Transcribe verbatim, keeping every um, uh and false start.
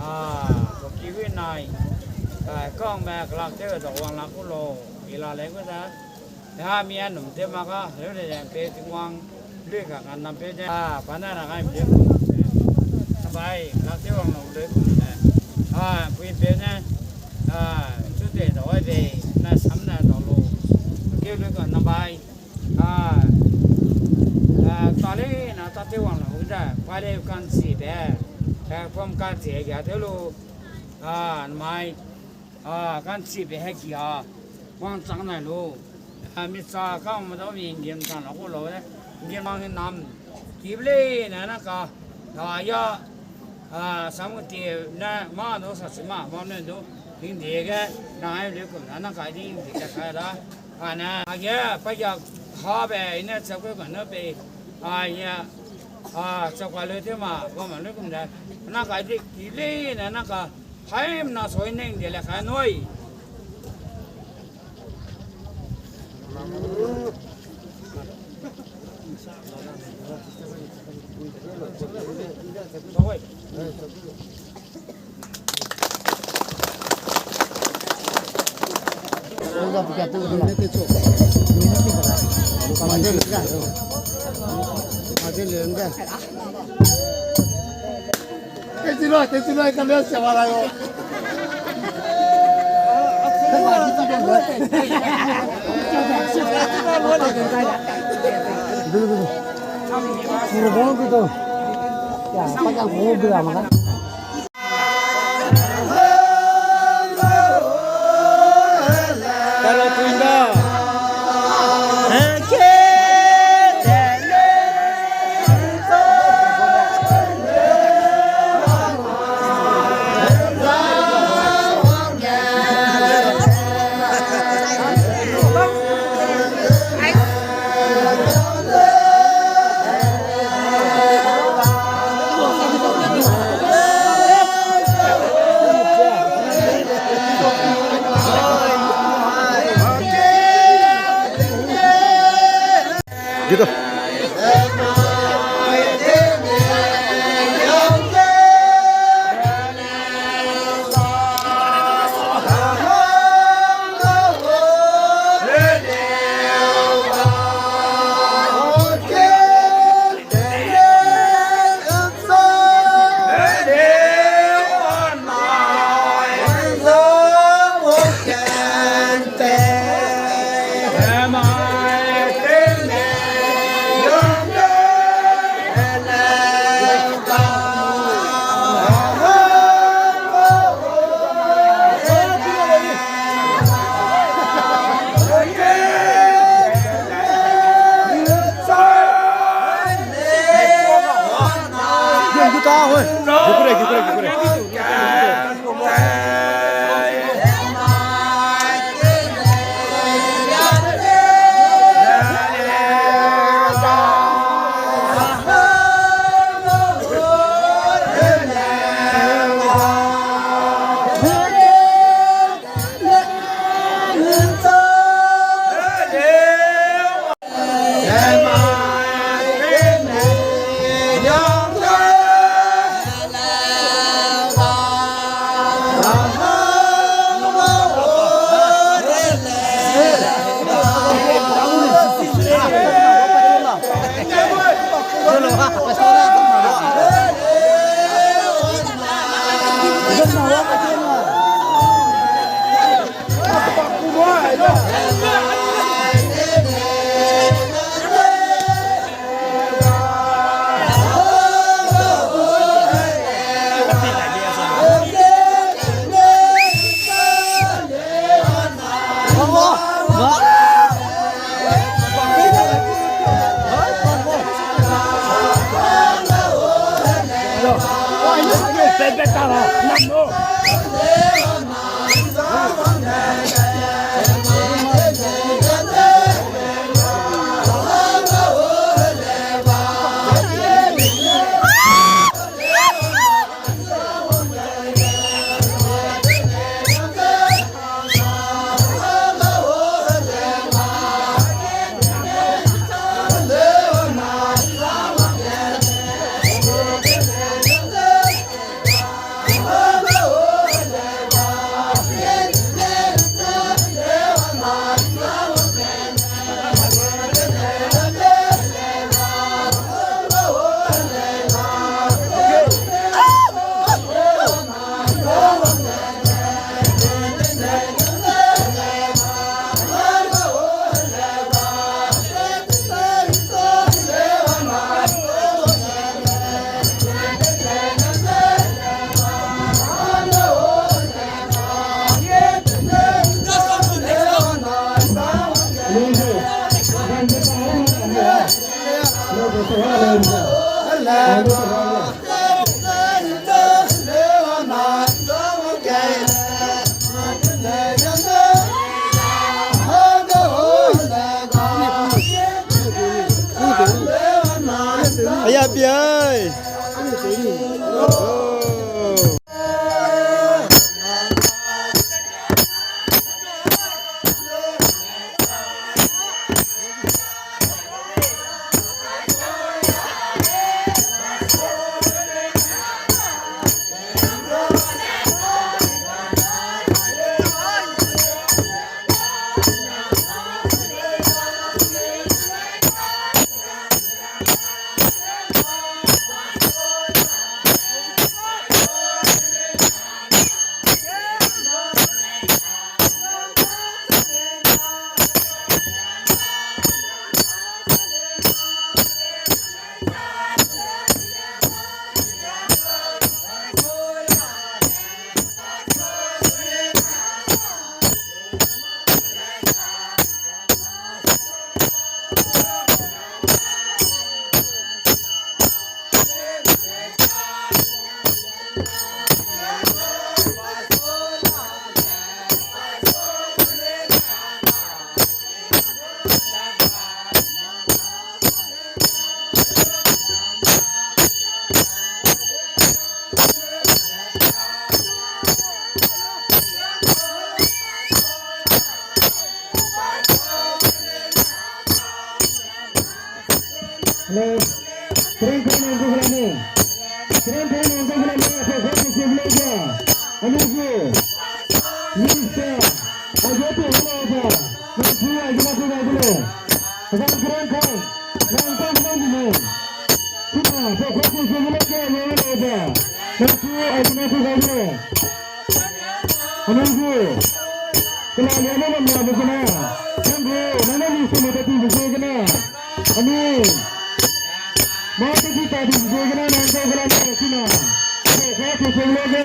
A, koki wi nai, a, kangme kelak tew da wang la ku lo, i la lei ku da. Ha mi a num tew ma ga, leu le leng pe Tingwang, lui ka kan nam pe de. A, pa na ra ngai mi de. Bai, kelak tew wang lo leu ku de. A, pui pe ne. A, chu te da wai de, na sam na da lo. Ke lui ka nam bai. A, a, ta le na ta tew wang la u da, pa le kan si be, a, pom ka zie ga tew lu, a, mai, a, kan si be he ki a, wang chang na lu, a, mi cha kang ma dau mi ngim chang la ku lo le, ngim mang nam, ki ble na na ka, a, ya, a, sam ti na ma no sa si ma, ma ne du, hing de ge, na ai le ku na na ka di hing de ka da. Ane, a ge, pa ya ha be, ine chakui ba ne pe, a ya, a, chakua le te ma, ba ma le kum da. Na ka di ki le, na na ka, haim na soi neng de le ka noi. Gitu. Aya, pi ai. Oh. Hello. Keren keren nang gu gula ni. Keren keren nang gu gula ni, apo kau ti sim le ga. Ani gu. Ni se. Aige tu gula ga. Nang su aige na tu ga gula. Azang keren kau. Nang kau gula ni ni. Sina, apo kau ti sim le ga, ni le ga. Nang su aige na tu ga gula. Anui gu, kela liane lamia be gene, nang gu, nang ne mi seme te di be ziegene, anui, ma te di ta di be ziegene, nang gu gela ne sina, te ka te sung lo ge,